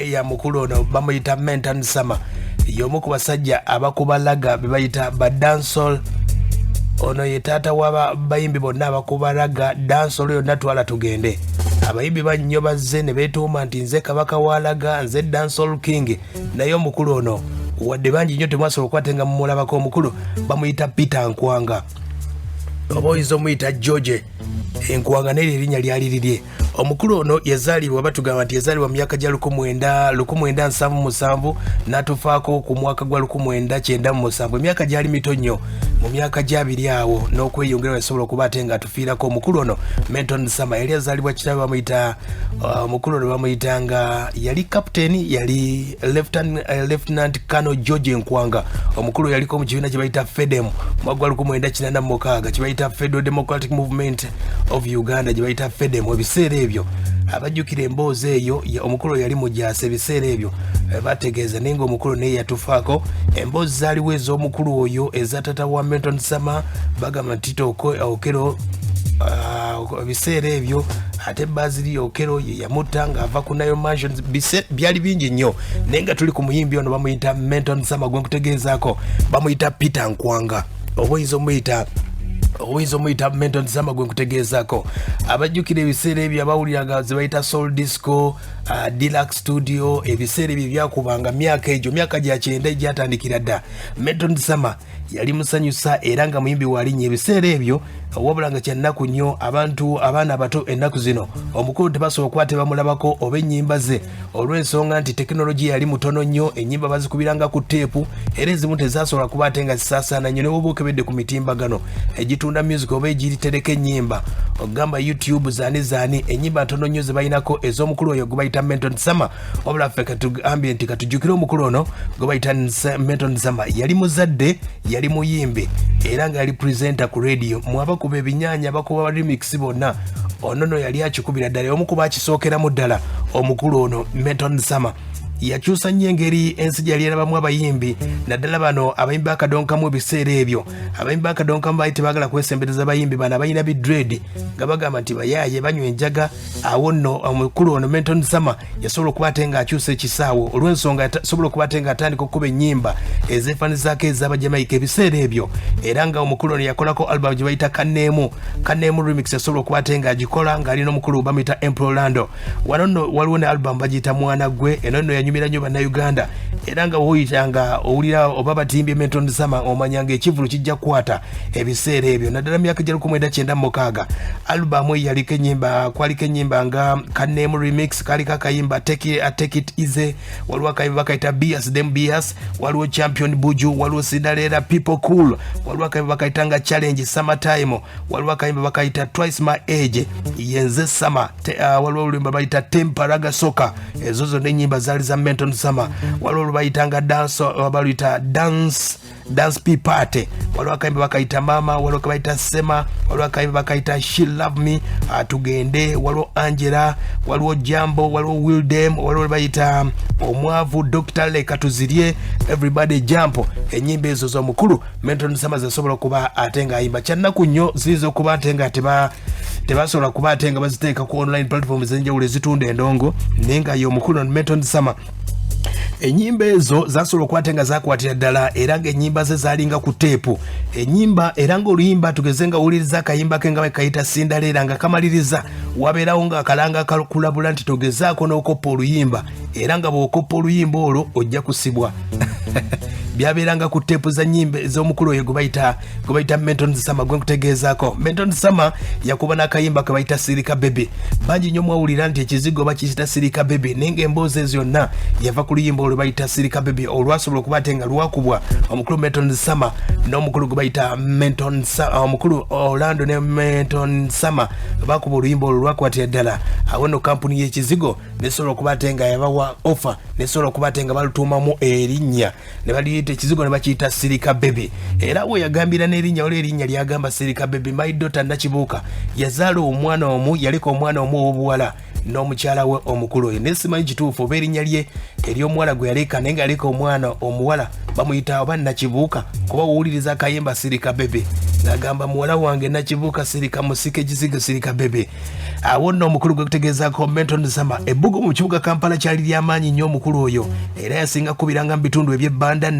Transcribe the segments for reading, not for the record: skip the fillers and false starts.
Ya mukulu ono bamuyita Menton Summer, y'omu ku basajja abakuba ragga be bayita ba dancehall. Ono ye taata w'abayimbi bonna abakuba ragga, dancehall yonna. Twala tugende, abayimbi bannyo bazze ne beetuuma nti nze kabaka wa ragga, nze dancehall king, naye omukulu ono wadde bangi nnyo temwasobola okukwate nga mumulabako. Omukulu bamuyita Peter Nkwanga, oba oyinza omuyita George Nkwanga, neryo erinnya lyali lirye. Omukulu ono yazaalibwa, batugamba nti yazaalibwa mu myaka gya 1977, n'atufaako ku mwaka gwa 1997. Emyaka gyali mito nnyo, mu myaka gyabiri awo n'okweyongera yasobola okuba ate nga atufiirako. Omukulu ono Menton Summer yali azaalibwa kitabe bamuyita omukulu ono bamuyita nga yali captain, yali Lieutenant Colonel George Nkwanga. Omukulu yaliko mu kibiina kye bayita FEDEM mwaka gwa 1986, kye bayita Federal Democratic Movement of Uganda, gye bayita FEDEM ebiseera ebyo. Abajjukira emboozi eyo, omukulu yali mujaasi ebiseera ebyo, bategeeza, naye nga omukulu naye yatufaako. Emboozi zaaliwo ez'omukulu oyo eza tata wa Menton Summer, bagamba nti Tito Okero ebiseera ebyo, ate Bazili Okero ye yamutta ng'ava ku Nile Mansions. Byali bingi nnyo, naye nga tuli ku muyimbi ono bamuyita Menton Summer, gwe nkutegeezaako bamuyita Peter Nkwanga, oba oyinza omuyita Menton Summer, gwe nkutegeezaako. Abajjukira ebiseera ebyo, abawuliraga ze bayita Soul Disco, Deluxe Studio, ebiseera ebyo byakubanga myaka egyo, myaka gya 90 egyatandikira dda. Menton Summer yali musanyusa era nga muyimbi walinnya ebiseera ebyo, wabula nga kyannaku nnyo abantu abaana abato ennaku zino omukulu tebasobola kuba tebamulabako oba ennyimba ze, olw'ensonga nti tekinologiya yali mutono nnyo. Ennyimba bazikubiranga ku teepu, era ezimu tezasobola kuba ate nga zisaasaana nnyo. Ne woba okebedde ku mitimbagano egitunda music oba egitereka ennyimba, ogamba YouTube, zaani zaani, ennyimba ntono nnyo ze balinako ez'omukulu oyo gwe bayita Menton Summer. Wabula ffe katugambye nti katujjukire omukulu ono gwe bayita Menton Summer. Yali muzadde, yali muyimbi, era nga yali presenter ku radio. Mwabakuba ebinyaanya, bakuba remix bonna, ono no yali akikubira ddala, omu kuba akisookeramu ddala. Omukulu ono Menton Summer yakyusa nnyo engeri ensi gyali erabamu abayimbi, naddala bano abayimbi bakadonkamu. Ebiseera ebyo abayimbi bakadonkamu baali tebaagala kwesembereza bayimbi bano abalina bi dread, nga bagamba nti bayaaye, banywa enjaga. Awo nno omukulu ono Menton Summer yasobola okuba ate ng'akyusa ekisaawo, olw'ensonga yasobola okuba ate ng'atandika okukuba ennyimba ezeefanizaako ez'Abajamaika ebiseera ebyo. Era nga omukulu ono yakolako album gye bayita Kaneemu, Kaneemu Remix, yasobola okuba ate ng'agikola ng'alina omukulu bamuyita Emperor Orlando. Wano nno waliwo ne album bagiyita Mwana Gwe. Eno nno yanyumira nnyo Bannayuganda, era nga woyita nga owulira oba batimbye Menton Summer, omanya nga ekivulu kijja kukwata ebiseera ebyo, naddala myaka gya 1996. Album eyo yaliko ennyimba, kwaliko ennyimba nga Kaneemu Remix, kaliko akayimba Take It Easy, waliwo akayimba bakayita Bias Dem Bias, waliwo Champion Buju, waliwo Cinderella, People Cool, waliwo akayimba bakayita nga Challenge Summertime, waliwo akayimba bakayita Twice My Age, Yenze Summer, waliwo oluyimba bayita Temparaga Soka. Ezo zonna ennyimba zaali za Menton Summer. Waliwo olubayitanga dance, baluyita dance dance p party, waliwo akayimba bakayita Mama, waliwo kabayita Sema, waliwo akayimba bakayita She Love Me, Tugende, waliwo Angela, waliwo Jambo, waliwo Wildem, waliwo bayita Omwavu, Dr Leka Tuzirye, Everybody Jump. Enyimba ezo z'omukulu Menton Summer zasobola okuba ate ng'ayimba. Kyannaku nnyo ziyinza okuba ate nga tebasobola kuba ate nga baziteeka ku online platform ez'enjawulo ezitunda endongo, naye nga ye omukulu Menton Summer enyimba ezo zasobola okuba ate nga zakwatira ddala, era ng'ennyimba ze zaalinga ku teepu enyimba, era ng'oluyimba tugeze nga owuliriza akayimba ke nga bekayita Cinderella, nga kamaliriza wabeerawo ng'akalanga kakulabula nti togezaako n'okoppa oluyimba, era nga bw'okoppa oluyimba olwo ojja kusibwa. Byabeeranga ku teepu za nyimba ez'omukulu oyo gwe bayita Menton Summer, gwe nkutegeezaako. Menton Summer yakuba n'akayimba ke bayita Sirika Baby. Bangi nnyo mwawulira nti ekizigo bakiyita Sirika Baby, naye ng'emboozi ezo yonna yava ku luyimba olwo bayita Sirika Baby, olwasobola okuba ate nga lwakubwa omukulu Menton Summer n'omukulu gwe bayita Menton, omukulu Orlando ne Menton Summer bakuba oluyimba olwo, lwakwatira ddala. Awo nno kampuni y'ekizigo nesobola okuba ate nga yabawa offer, nesobola okuba ate nga balutuumamu erinnya ne baliyita ekizigo ne bakiyita Sirika Baby. Era we yagambira n'erinnya, waliwo erinnya lyagamba Sirika Baby. My daughter Nakibuuka yazaala omwana omu, yaleka omwana omu ow'obuwala n'omukyala we omukulu oyo, naye simanyi kituufu oba erinnya lye ery'omuwala gwe yaleka, naye nga yaleka omwana omuwala bamuyita oba Nakibuuka, kuba wowuliriza akayimba Sirika Baby Ng'agamba, "Muwala wange Nakibuuka, sirika, musika ekizigo, sirika bebe." Awo nno omukulu gwe kutegeezaako Menton Sama, ebbugu mu kibuga Kampala kyali ly'amaanyi nnyo. Omukulu oyo era yasinga kukubiranga mu bitundu eby'ebbanda,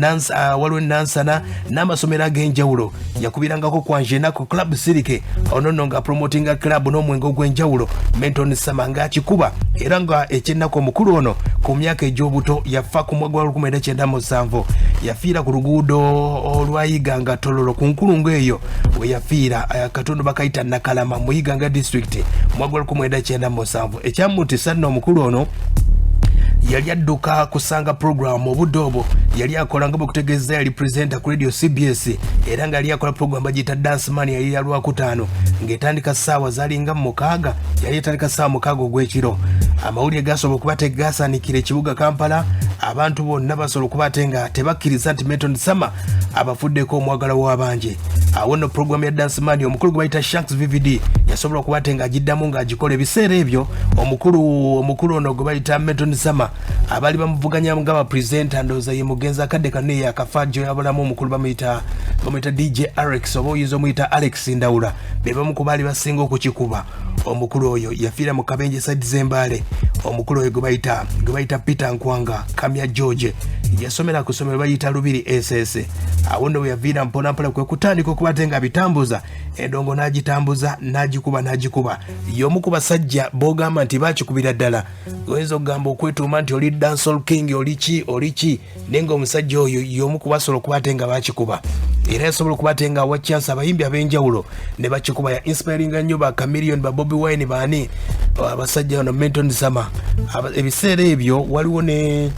waliwo Nansana n'amasomero ag'enjawulo. Yakubirangako Kwanjena ku Club Sirike. Ono nno nga promotinga club n'omwenge ogw'enjawulo. Menton Sama ng'akikuba, era nga ekyennaku omukulu ono ku myaka egy'obuto yafa ku mwaka gwa 1997. Yafiira ku luguudo olwayiganga Tololo, ku nkulungo eyo we yafiira, katundu bakayita Nakalama mu Iganga District, mwaka gwa 1997. Ekyamutisa nno, omukulu ono yali adduka kusanga program. Obudde obwo yali akola nga bwekutegeeza yali presenter ku radio CBS, era nga yali akola program bagiyita Dance Man. Yali ya Lwakutaano ng'etandika ssaawa zalinga 6, yali etandika ssaawa 6 ogw'ekiro. Amawulire gasobola okuba tegasaanikira ekibuga Kampala. Abantu bonna basobola okuba ate nga tebakkiriza nti Menton Sama abafuddeko, omwagala w'abangi. Awo nno program ya Dance Man, omukulu gwe bayita Shanks VVD yasobola okuba ate ng'agiddamu ng'agikola. Ebiseera ebyo omukulu ono gwe bayita Menton Sama, abaali bamuvuganya nga bapresenter, ndowooza ye mugenzi akadde kano ye akafa gyoyabulamu, omukulu bamuyita DJ Alex, oba oyinza omuyita Alex Ndawula, be bamu ku baali basinga okukikuba. Omukulu oyo yafiira mu kabenje side z'Embaale. Omukulu oyo gwe bayita Peter Nkwanga Kamya George, yasomera ku ssomero bayita Lubiri SS. Awo nno we yaviira mpolampola kwe kutandika okuba ate nga abitambuza endongo, n'agitambuza, n'agikuba, n'agikuba. Y'omu ku basajja b'ogamba nti bakikubira ddala. Oyinza okugamba okwetuuma nti oli dancehall king, oli ki, oli ki, naye nga omusajja oyo y'omu ku basobola okuba ate nga bakikuba, era yasobola okuba ate nga awa chance abayimbi ab'enjawulo ne bakikuba. Ya inspiringa nnyo ba Chameleon, ba Bobi Wine, baani abasajja bano. Menton Sama, ebiseera ebyo waliwo ne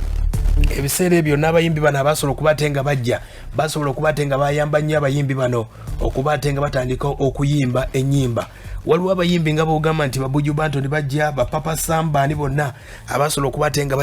ebiseera ebyo n'abayimbi bano abasobola okuba ate nga bajja, basobola okuba ate nga bayamba nnyo abayimbi bano okuba ate nga batandika okuyimba ennyimba. Waliwo abayimbi nga bogamba nti ba Buju Banton bajja, bapapa Sambani, bonna abasobola okuba ate nga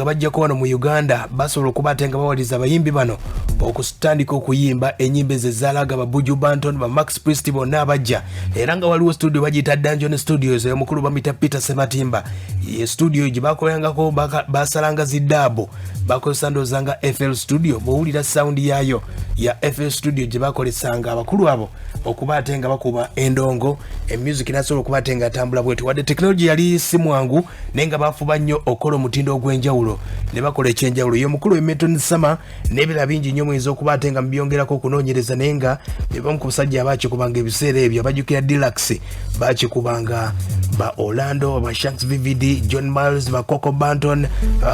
bajjako wano mu Uganda, basobola okuba ate nga bawaliza abayimbi bano okutandika okuyimba ennyimba ezo ezalaga ba Buju Banton, ba Max Priest, bonna abajja. Era nga waliwo studio bagiyita Dungeon Studios, omukulu bamuyita Peter Sematimba. Ye studio gye bakolerangako, basalanga zi dub, bakozesa ndowooza nga FL Studio. Bw'owulira sound yaayo ya FL Studio gye bakolesanga abakulu abo okuba ate nga bakuba endongo, emusic nasobola okuba ate nga atambula bweti. Wadde tekinologi yali si mwangu, naye nga bafuba nnyo okukola omutindo ogw'enjawulo ne bakola ekyenjawulo. Ye omukulu Menton Sama n'ebirala bingi nnyo muyinza okuba ate nga mubyongerako okunoonyereza, naye nga bebamu ku basajja abakikubanga ebiseera ebyo. Abajjukira Deluxe bakikubanga, ba Orlando, ba Shanks VVD, John Miles, ba Coco Banton,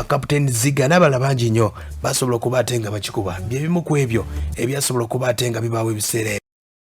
Captain Ziga n'abalala bangi nnyo basobola okuba ate nga bakikuba. Byebimu ku ebyo ebyasobola okuba ate nga bibaawo ebiseera ebyo.